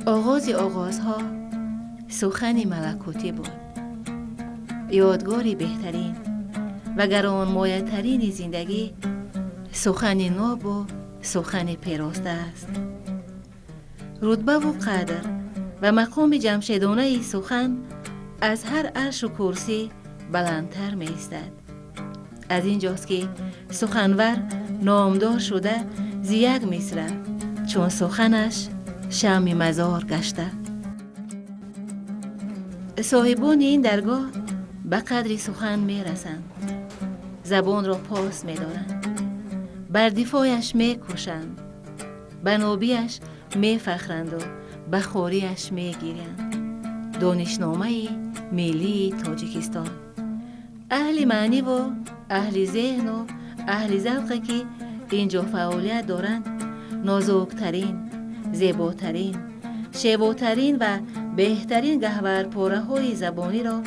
Оғози оғозҳо сухани малакутӣ буд, ёдгори беҳтарин ва гаронмоятарини зиндагӣ сухани нобу сухани пероста аст. Рутбаву қадр ва мақоми ҷамшедонаи сухан аз ҳар аршу курсӣ баландтар меистад. Аз ин ҷост, ки суханвар номдор шуда зи як мисра, чун суханаш шамъи мазор гашта. Соҳибони ин даргоҳ ба қадри сухан мерасанд, забонро пос медоранд, бар дифояш мекӯшанд, ба нобиаш мефахранду ба хориаш мегирянд. Донишномаи миллии Тоҷикистон. Аҳли маъниву аҳли зеҳну аҳли завқе, ки ин ҷо фаъолият доранд, нозуктарин, зеботарин, шевотарин ва беҳтарин гаҳварпораҳои забониро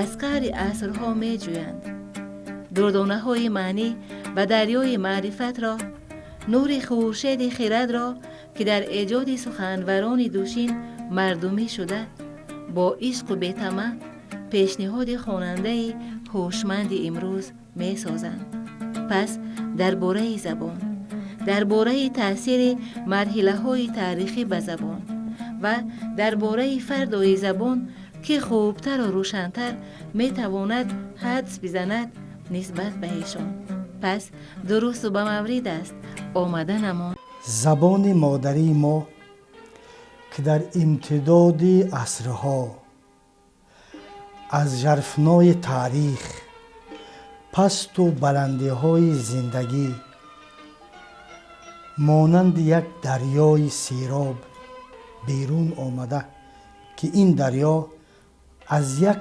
аз қаъри асрҳо меҷӯянд. Дурдонаҳои маънӣ ва дарёи маърифатро, нури хуршеди хирадро, ки дар эҷоди суханварони душин мардумӣ шуда, бо ишқу бетама пешниҳоди хонандаи ҳушманди имрӯз месозанд. Пас дар бораи забон, дар бораи таъсири марҳилаҳои таърихӣ ба забон ва дар бораи фардои забон, ки хубтару рӯшантар метавонад ҳадс бизанад нисбат ба эшон? Пас дурусту ба маврид аст омаданамон. Забони модарии мо, ки дар имтидоди асрҳо аз жарфнои таърих, пасту баландиҳои зиндагӣ, монанди як дарёи сероб берун омада, ки ин дарё аз як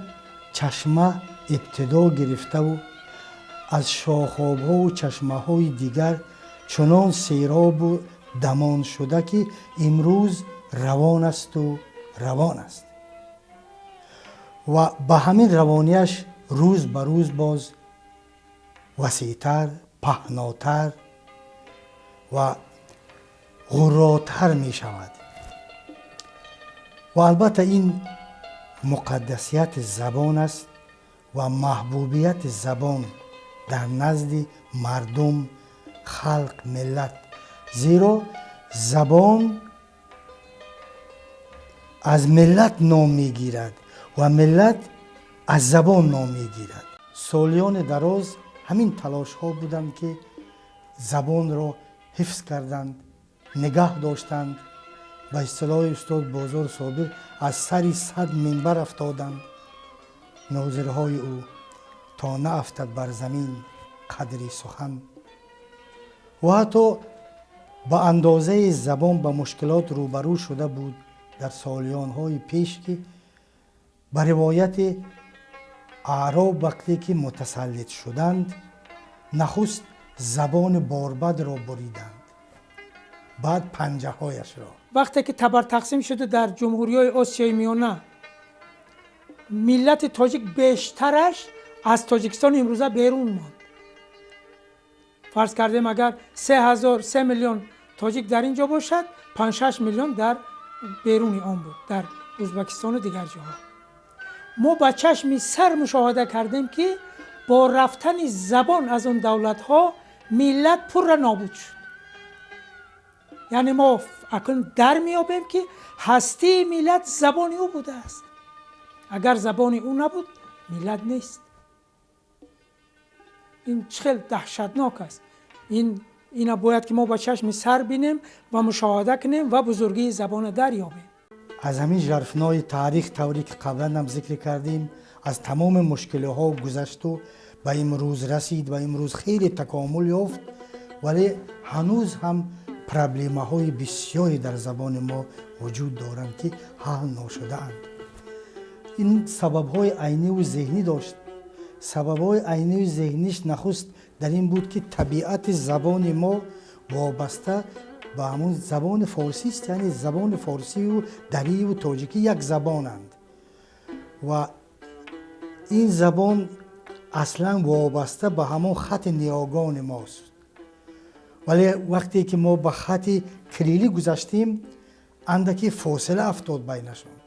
чашма ибтидо гирифтаву аз шохобҳову чашмаҳои дигар чунон серобу дамон шуда, ки имрӯз равон асту равон аст ва ба ҳамин равонияш рӯз ба рӯз боз васеътар, паҳнотар ва ғурротар мешавад. Ва албатта, ин муқаддасияти забон аст ва маҳбубияти забон дар назди мардум, халқ, миллат, зеро забон аз миллат ном мегирад ва миллат аз забон ном мегирад. Солиёни дароз ҳамин талошҳо буданд, ки забонро ҳифз карданд, нигаҳ доштанд. Ба истилоҳи устод Бозор Собир, аз сари 100 минбар афтоданд нозирҳои ӯ, то наафтад бар замин қадри сухан. Ва ҳатто ба андозаи забон ба мушкилот рӯбарӯ шуда буд дар солиёнҳои пеш, ки ба ривояти аъроб, вақте ки мутасаллит шуданд, нахуст забони борбадро буриданд, баъд панҷаҳояшро. Вақте ки табартақсим шуда дар ҷумҳуриҳои Осиёи Миёна, миллати тоҷик бештараш аз Тоҷикистони имрӯза берун монд. Фарз кардем, агар 3 миллион тоҷик дар ин ҷо бошад, 5-6 миллион дар беруни он буд, дар Ӯзбекистону дигар ҷоҳо. Мо ба чашми сар мушоҳида кардем, ки бо рафтани забон аз он давлатҳо миллат пурра нобуд шуд. Яъне мо акнун дар меёбем, ки ҳастии миллат забони ӯ будааст. Агар забони ӯ набуд, миллат нест. Ин чӣ хел даҳшатнок аст! Ина бояд ки мо ба чашми сар бинем ва мушоҳида кунем ва бузургии забонро дарёбем. Аз ҳамин жарфнои таърих, тавре ки қаблан ҳам зикр кардем, аз тамоми мушкилиҳо гузашту ба имрӯз расид ва имрӯз хеле такомул ёфт, вале ҳанӯз ҳам проблемаҳои бисёре дар забони мо вуҷуд доранд, ки ҳал ношудаанд. Ин сабабҳои айниву зеҳнӣ дошт. Сабабҳои айниву зеҳниш нахуст дар ин буд, ки табиати забони мо вобаста ба ҳамун забони форсист, яъне забони форсию дариву тоҷикӣ як забонанд ва ин забон аслан вобаста ба ҳамон хати ниёгони мост. Вале вақте ки мо ба хати кирилӣ гузаштем, Андаке фосила афтод байнашон,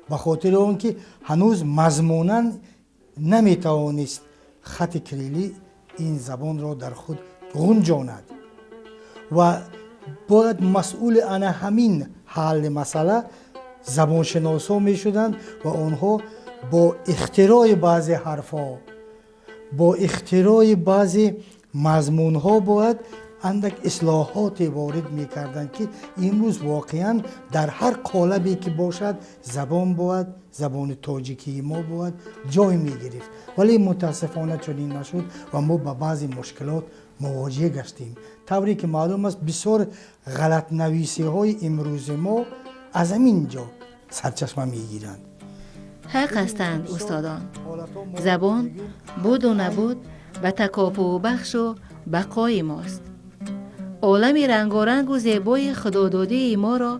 ба хотири он ки ҳанӯз мазмунан наметавонист хати кирилӣ ин забонро дар худ ғунҷонад ва бояд масъули ана ҳамин ҳалли масъала забоншиносҳо мешуданд ва онҳо бо ихтирои баъзе ҳарфҳо, бо ихтирои баъзе мазмунҳо бояд андак ислоҳоте ворид мекарданд, ки имрӯз воқеан дар ҳар қолабе ки бошад, забон бояд, забони тоҷикии мо бояд ҷой мегирифт. Вале мутаассифона чунин нашуд ва мо ба баъзе мушкилот мувоҷиҳ гаштем. Тавре ки маълум аст, бисёр ғалатнависиҳои имрӯзи мо аз ҳамин ҷо сарчашма мегиранд. Ҳақ ҳастанд устодон: забон буду набуд ба такофуъбахшу бақои мост. Олами рангорангу зебои худододии моро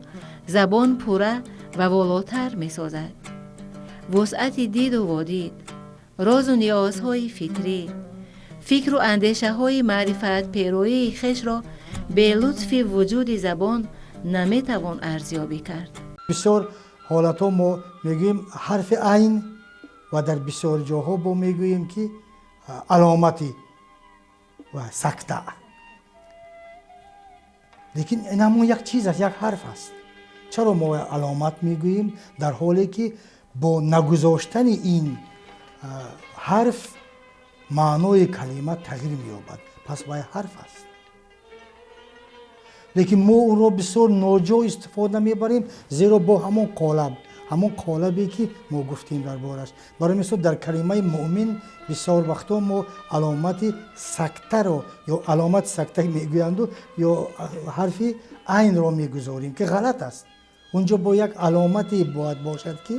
забон пурра ва волотар месозад. Вусъати диду водид, розу ниёзҳои фитрӣ, фикру андешаҳои маърифатпероии хешро бе лутфи вуҷуди забон наметавон арзёбӣ кард. Бисёр ҳолатҳо мо мегӯем ҳарфи айн ва дар бисёр ҷоҳо бо мегӯем, ки аломати ва сакта, лекин ин ҳамон як чиз аст, як ҳарф аст. Чаро мо аломат мегӯем, дар ҳоле ки бо нагузоштани ин ҳарф маънои калима тағйир меёбад? Пас вай ҳарф аст, лекин мо онро бисёр ноҷо истифода мебарем, зеро бо ҳамон қолаб, ҳамон қолабе ки мо гуфтем дар бораш. Барои мисол, дар калимаи муъмин бисёр вақтҳо мо аломати сактаро ё аломати сакта мегӯянду ё ҳарфи айнро мегузорем, ки ғалат аст. Унҷо бо як аломате бояд бошад, ки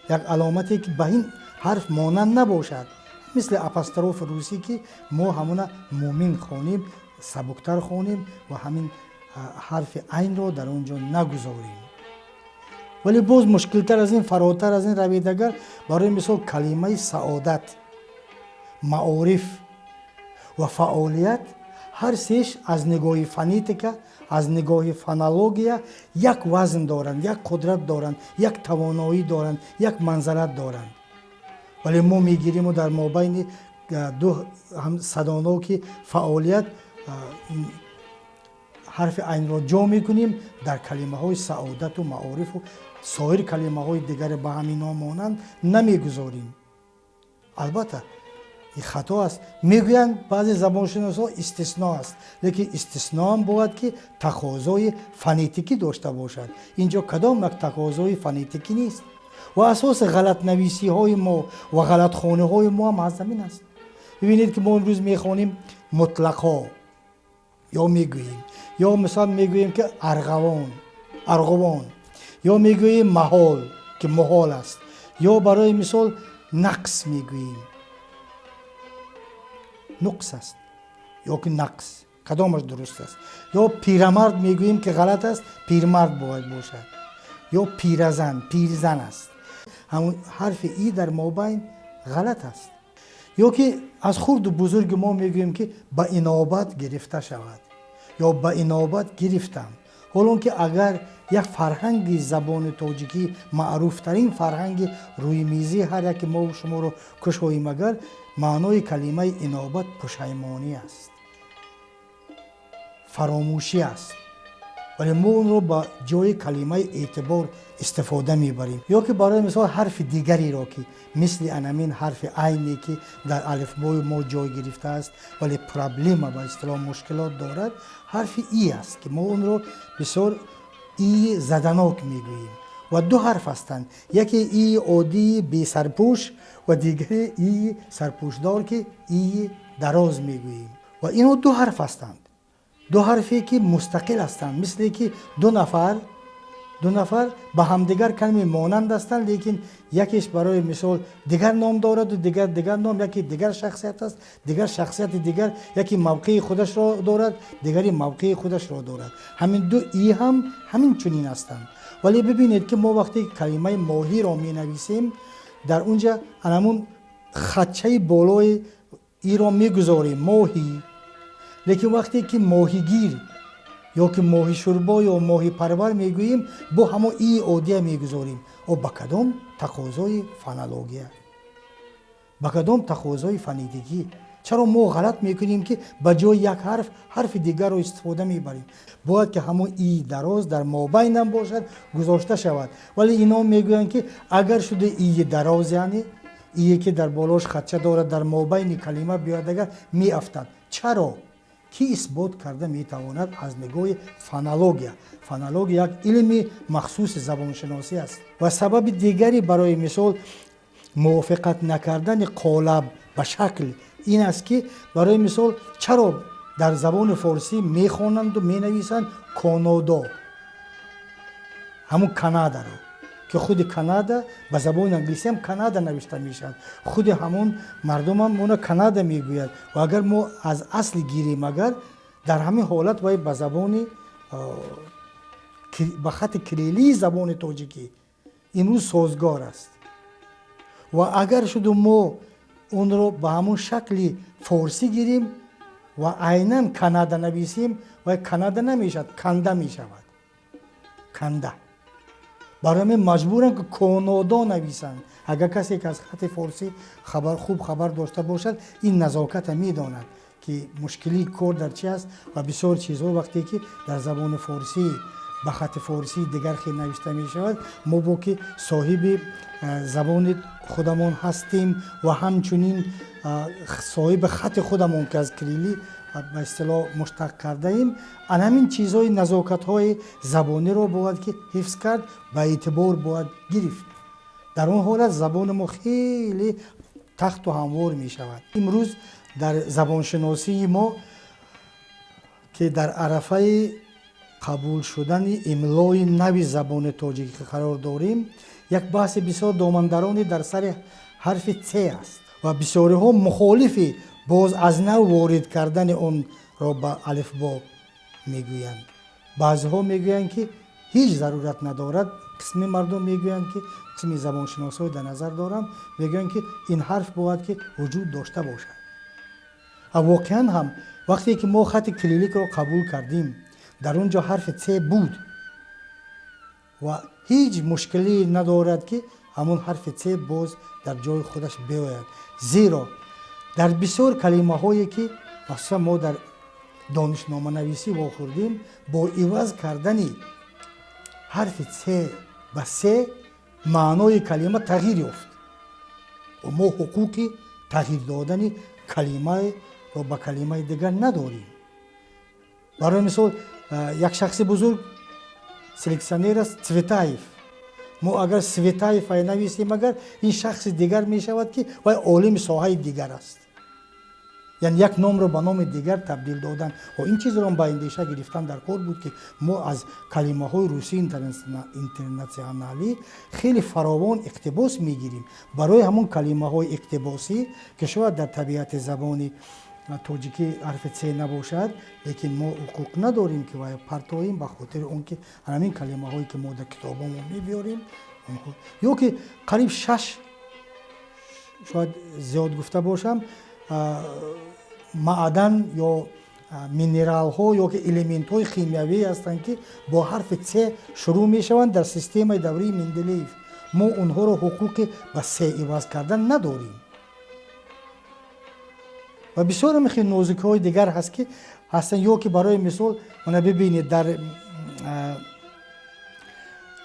як аломате ки ба ин ҳарф монанд набошад, мисли апострофи русӣ, ки мо ҳамона муъмин хонем, сабуктар хонем ва ҳамин ҳарфи айнро дар он ҷо нагузорем. Вале боз мушкилтар аз ин, фаротар аз ин равед агар, барои мисол, калимаи саодат, маориф ва фаъолият ҳар сеш аз нигоҳи фонетика, аз нигоҳи фонология як вазн доранд, як қудрат доранд, як тавоноӣ доранд, як манзалат доранд. Вале мо мегириму дар мобайни ду садоноки фаъолият ҳарфи айнро ҷо мекунем. Дар калимаҳои саодату маорифу соир калимаҳои дигаре ба ҳамино монанд намегузорем. Албатта, ин хато аст, мегӯянд баъзе забоншиносҳо, истисно аст, лекин истисноам бояд ки тақозои фонетикӣ дошта бошад. Ин ҷо кадом як тақозои фонетикӣ нест ва асоси ғалатнависиҳои мо ва ғалатхониҳои мо ҳам аз ҳамин аст. Бибинед, ки мо имрӯз мехонем мутлақо ё мегӯем, ё мисол мегӯем, ки арғавон, арғувон, ё мегӯем маҳол, ки муҳол аст, ё барои мисол нақс мегӯем, нуқс аст ё ки нақс, кадомаш дуруст аст? Ё пирамард мегӯем, ки ғалат аст, пирмард бояд бошад, ё пиразан, пирзан аст. Ҳамун ҳарфи и дар мобайн ғалат аст. Ё ки аз хурду бузурги мо мегӯем, ки ба инобат гирифта шавад ё ба инобат гирифтам, ҳолон ки агар як фарҳанги забони тоҷикӣ, маъруфтарин фарҳанги рӯймизӣ ҳар яке мо шуморо кушоем агар, маънои калимаи инобат пушаймонӣ аст, фаромӯшӣ аст, вале мо онро ба ҷои калимаи эътибор истифода мебарем. Ё ки барои мисол ҳарфи дигареро, ки мисли анамин ҳарфи айне, ки дар алифбои мо ҷой гирифтааст, вале проблема, ба истилоҳ мушкилот дорад, ҳарфи и аст, ки мо онро бисёр и заданок мегӯем ва ду ҳарф ҳастанд: яке и оддии бесарпӯш ва дигаре и сарпӯшдор, ки и дароз мегӯем. Ва инҳо ду ҳарф ҳастанд, ду ҳарфе ки мустақил ҳастанд, мисле ки ду нафар ба ҳамдигар калими монанд ҳастанд, лекин якеш барои мисол дигар ном дораду дигар дигар ном, яке дигар шахсият аст, дигар шахсияти дигар, яке мавқеи худашро дорад, дигари мавқеи худашро дорад. Ҳамин ду и ҳам ҳамин чунин ҳастанд. Вале бибинед, ки мо вақте калимаи моҳиро менависем, дар унҷа анамун хатчаи болои иро мегузорем, моҳӣ, лекин вақте ки моҳигир Ё ки моҳи шӯрбо ё моҳи парвар мегӯем, бо ҳамо и оддия мегузорем. О ба кадом тақозои фонология, ба кадом тақозои фонетикӣ? Чаро мо ғалат мекунем, ки ба ҷои як ҳарф ҳарфи дигарро истифода мебарем? Бояд ки ҳамон и дароз дар мобайнам бошад, гузошта шавад. Вале ино мегӯянд, ки агар шуда ии дароз, яъне ие ки дар болош хатча дорад, дар мобайни калима биёяд, агар меафтад. Чаро? Кӣ исбот карда метавонад аз нигоҳи фонология? Фонология як илми махсуси забоншиносӣ аст. Ва сабаби дигари, барои мисол, мувофиқат накардани қолаб ба шакл ин аст, ки барои мисол, чаро дар забони форсӣ мехонанду менависанд Конодо, ҳамун Канадаро, ки худи Канада ба забони англисиам Канада навишта мешавад, худи ҳамон мардумам она Канада мегӯяд. Ва агар мо аз асли гирем, агар дар ҳамин ҳолат вай ба забони, ба хати кириллии забони тоҷикӣ имрӯз созгор аст. Ва агар шуду мо онро ба ҳамон шакли форсӣ гирем ва айнан Канада нависем, вай Канада намешавад, канда мешавад, канда. Барои ҳамин маҷбуранд, ки Конодо нависанд. Агар касе ки аз хати форсӣ хуб хабар дошта бошад, ин назоката медонад, ки мушкилии кор дар чи аст. Ва бисёр чизҳо, вақте ки дар забони форсӣ ба хати форсӣ дигар хел навишта мешавад, мо бо ки соҳиби забони худамон ҳастем ва ҳамчунин соҳиби хати худамон, ки аз кириллӣ ба истилоҳ муштақ кардаем, ан ҳамин чизҳои назокатҳои забониро бояд ки ҳифз кард, ба эътибор бояд гирифт. Дар он ҳолат забони мо хеле тахту ҳамвор мешавад. Имрӯз дар забоншиносии мо, ки дар арафаи қабул шудани имлои нави забони тоҷикӣ қарор дорем, як баҳси бисёр домандароне дар сари ҳарфи ц аст ва бисёриҳо мухолифи боз аз нав ворид кардани онро ба алифбо мегӯянд. Баъзеҳо мегӯянд, ки ҳеҷ зарурат надорад. Қисми мардум мегӯянд, ки қисми забоншиносҳо дар назар дорам, мегӯянд, ки ин ҳарф бояд ки вуҷуд дошта бошад. Ва воқеан ҳам, вақте ки мо хати кирилликро қабул кардем, дар он ҷо ҳарфи ц буд ва ҳеҷ мушкиле надорад, ки ҳамон ҳарфи ц боз дар ҷои худаш биояд, зеро дар бисёр калимаҳое, ки махсусан мо дар донишноманависӣ вохӯрдем, бо иваз кардани ҳарфи ц ба се маънои калима тағйир ёфт. Мо ҳуқуқи тағйир додани калимаро ба калимаи дигар надорем. Барои мисол, як шахси бузург селекционер аст, Цветаев. Мо агар Светаев нависем, агар ин шахси дигар мешавад, ки вай олими соҳаи дигар аст. Яъне як номро ба номи дигар табдил додан. Ин чизро ба андеша гирифтан дар кор буд, ки мо аз калимаҳои русии интернационалӣ хеле фаровон иқтибос мегирем. Барои ҳамон калимаҳои иқтибосӣ, ки шояд дар табиати забони тоҷикӣ ҳарфи ц набошад, лекин мо ҳуқуқ надорем, ки вай партоем, ба хотири он ки ҳамин калимаҳое, ки мо дар китобҳомо мебиёрем, ё ки қариб шаш, шояд зиёд гуфта бошам, маъдан ё минералҳо ё ки элементҳои химиявӣ ҳастанд, ки бо ҳарфи ц шурӯъ мешаванд дар системаи даврии Менделеев, мо онҳоро ҳуқуқи ба се иваз кардан надорем. Ва бисёр хел нозукиҳои дигар ҳаст, ки ҳастанд. Ё ки барои мисол, мана бибинед, дар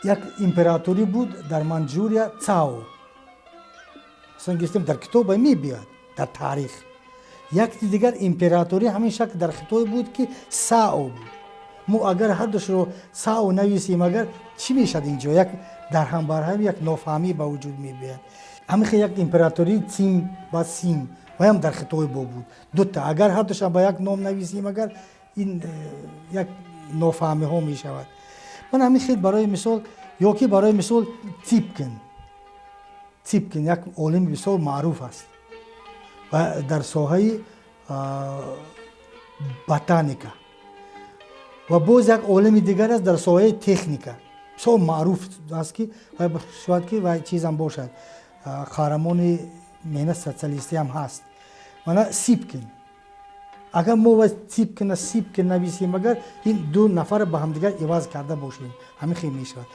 як императорӣ буд дар Манҷурия, Цао. Масалан гирифтем, дар китоба мебиёяд, дар таърих. Якти дигар императорӣ ҳамин шакл дар Хитой буд, ки Сао буд. Мо агар ҳардушро Сао нависем, агар чӣ мешавад? Инҷо як дарҳамбарҳам, як нофаҳмӣ ба вуҷуд мебиёяд. Ҳамин хел як императории Цин ба Син, ваям дар Хитой бо буд, дута. Агар ҳардушам ба як ном нависем, агар ин як нофаҳмиҳо мешавад. Ман ҳамин хел, барои мисол, ё ки барои мисол Цыпкин. Цыпкин як олими бисёр маъруф аст ва дар соҳаи ботаника. Ва боз як олими дигар аст дар соҳаи техника, бисёр маъруф аст, ки шояд ки вай чизам бошад, қаҳрамони меҳнат социалистиам ҳаст, мана Сипкин. Агар мо тип кина сип ки нависем, агар ин ду нафар ба ҳамдигар иваз карда бошем, ҳамин хел мешавад.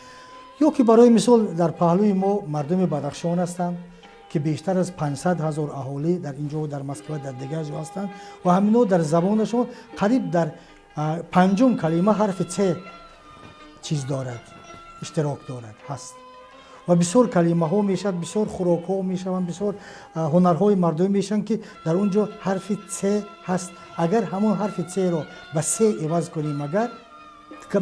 Ё ки барои мисол дар паҳлӯи мо мардуми Бадахшон ҳастанд, ки бештар аз 500 ҳазор аҳолӣ дар инҷо, дар Москва, дар дигар ҷо ҳастанд ва ҳамино дар забонашон қариб дар панҷум калима ҳарфи ц чиз дорад, иштирок дорад, ҳаст. Ва бисёр калимаҳо мешавад, бисёр хӯрокҳо мешаванд, бисёр ҳунарҳои мардумӣ мешаванд, ки дар он ҷо ҳарфи ц ҳаст. Агар ҳамон ҳарфи цро ба се иваз кунем, агар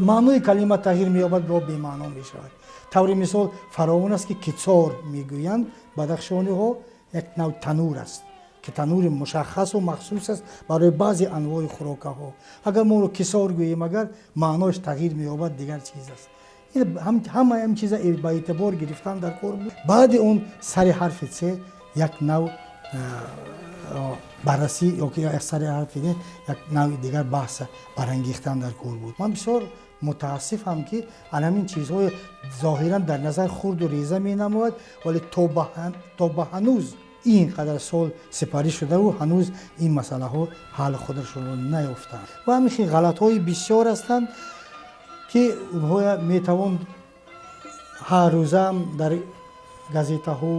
маънои калима тағйир меёбад ё бемаъно мешавад. Таври мисол фаровон аст, ки кицор мегӯянд бадахшониҳо, як нав танур аст, ки танури мушаххасу махсус аст барои баъзе анвои хӯрокаҳо. Агар моро кисор гӯем, агар маънош тағйир меёбад, дигар чиз аст. Ҳама ин чиза ба эътибор гирифтан дар кор буд. Баъди он сари ҳарфи ц як нав баррасӣ ё ки сари ҳарфи як нави дигар баҳса барангехтан дар кор буд. Ман бисёр мутаассифам, ки ҳамин чизҳои зоҳиран дар назар хурду реза менамояд, вале то ба ҳанӯз ин қадар сол сипарӣ шудаву ҳанӯз ин масъалаҳо ҳалли худашонро наёфтанд. Ва ҳамин хел ғалатҳои бисёр ҳастанд, ки онҳоя метавон ҳар рӯзаам дар газетаҳо,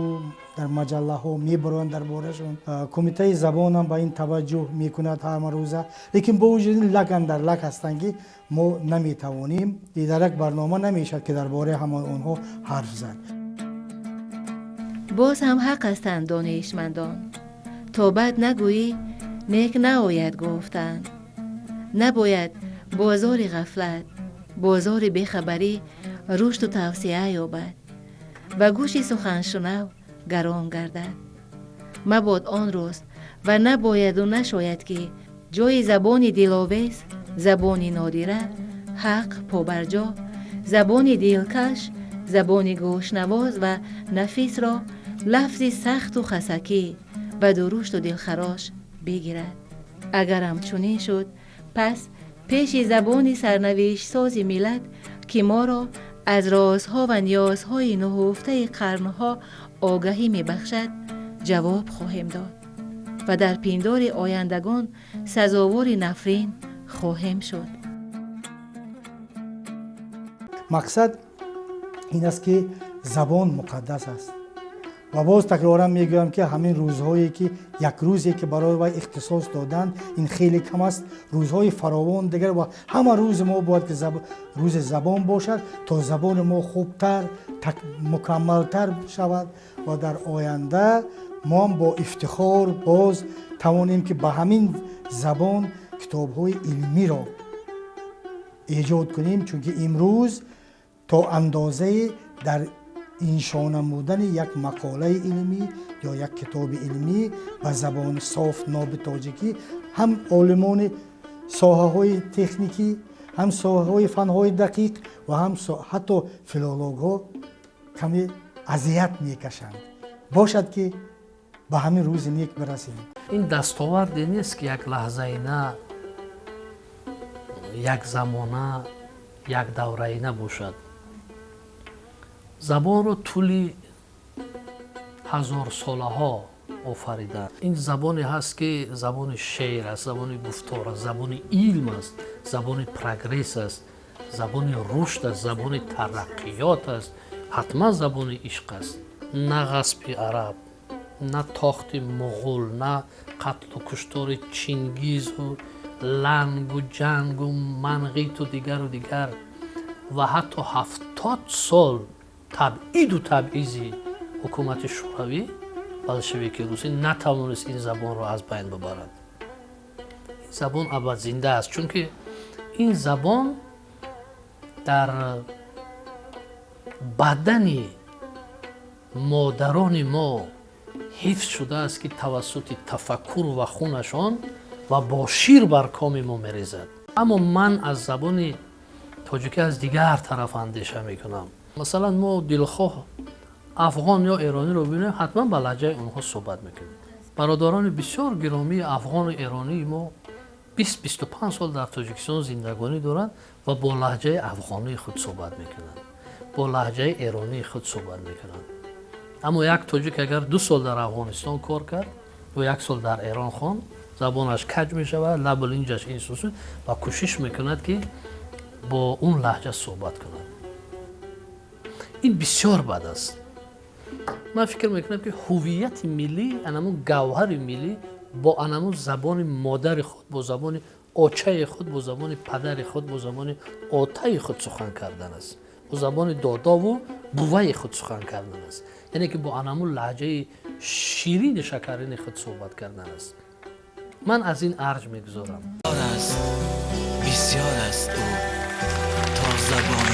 дар маҷаллаҳо мебароянд дар борашон. Кумитаи забонам ба ин таваҷҷӯҳ мекунад ҳама рӯза, лекин бо вуҷуди ин лак андар лак ҳастанд, ки мо наметавонем, дар як барнома намешавад, ки дар бораи ҳамаи онҳо ҳарф зад. Боз ҳам ҳақ ҳастанд донишмандон: то бад нагӯӣ, нек наояд, гуфтанд. Набояд бозори ғафлат, бозори бехабарӣ рушду тавсеа ёбад ва гӯши суханшунав гарон гардад. Мабод он рӯз ва набояду нашояд, ки ҷои забони диловез забони нодира, ҳақ побарҷо, забони дилкаш, забони гӯшнавоз ва нафисро лафзи сахту хасакӣ ва дурушту дилхарош бигирад. Агарам чунин шуд, пас пеши забони сарнавиштсози миллат, ки моро аз розҳо ва ниёзҳои нуҳуфтаи қарнҳо огаҳӣ мебахшад, ҷавоб хоҳем дод ва дар пиндори ояндагон сазовори нафрин хоҳем шуд. Мақсад ин аст, ки забон муқаддас аст. Ва боз такроран мегӯям, ки ҳамин рӯзҳое ки як рӯзе ки барои вай ихтисос доданд, ин хеле кам аст. Рӯзҳои фаровон дигар ва ҳама рӯзи мо бояд ки рӯзи забон бошад, то забони мо хубтар, мукаммалтар шавад ва дар оянда мо бо ифтихор боз тавонем, ки ба ҳамин забон китобҳои илмиро эҷод кунем. Чунки имрӯз то андозае дар иншо намудани як мақолаи илмӣ ё як китоби илмӣ ба забони соф ноби тоҷикӣ ҳам олимони соҳаҳои техникӣ, ҳам соҳаҳои фанҳои дақиқ ва ҳам ҳатто филологҳо каме азият мекашанд. Бошад, ки ба ҳамин рӯзи нек бирасем. Ин дастоварде нест, ки як лаҳзаина, як замона, як давраина бошад. Забонро тӯли ҳазорсолаҳо офариданд. Ин забоне ҳаст, ки забони шеър аст, забони гуфтор аст, забони илм аст, забони прогресс аст, забони рушд аст, забони тараққиёт аст, ҳатман забони ишқ аст. На ғасби араб, на тохти муғул, на қатлу куштори Чингизу Лангу ҷангу Манғиту дигару дигар ва ҳатто 70 сол табъиду табъизи ҳукумати шӯравӣ, болшевики русӣ натавонист ин забонро аз байн бибарад. Ин забон абад зинда аст, чунки ин забон дар бадани модарони мо ҳифз шудааст, ки тавассути тафаккур ва хунашон ва бо шир бар коми мо мерезад. Аммо ман аз забони тоҷикӣ аз дигар тараф андеша мекунам. Масалан, мо дилхоҳ афғон ё эрониро бибинем, ҳатман ба лаҳҷаи онҳо суҳбат мекунем. Бародарони бисёр гиромии афғону эронии мо 20-25 сол дар Тоҷикистон зиндагонӣ доранд ва бо лаҳҷаи афғонии худ суҳбат мекунанд, бо лаҳҷаи эронии худ суҳбат мекунанд. Аммо як тоҷик агар 2 сол дар Афғонистон кор кард ё як сол дар Эрон хонд, Забонаш каҷ мешавад, лабу линҷаш ин сусу ва кӯшиш мекунад, ки бо он лаҳҷа суҳбат кунад. Ин бисёр бад аст. Ман фикр мекунам, ки ҳуввияти миллӣ, анамун гавҳари миллӣ бо анамун забони модари худ, бо забони очаи худ, бо забони падари худ, бо забони отаи худ сухан кардан аст, бо забони додову буваи худ сухан кардан аст, яъне ки бо анамун лаҳҷаи ширини шакарини худ суҳбат кардан аст. Ман аз ин арҷ мегузорам. Аст, бисёр аст ӯ то забон.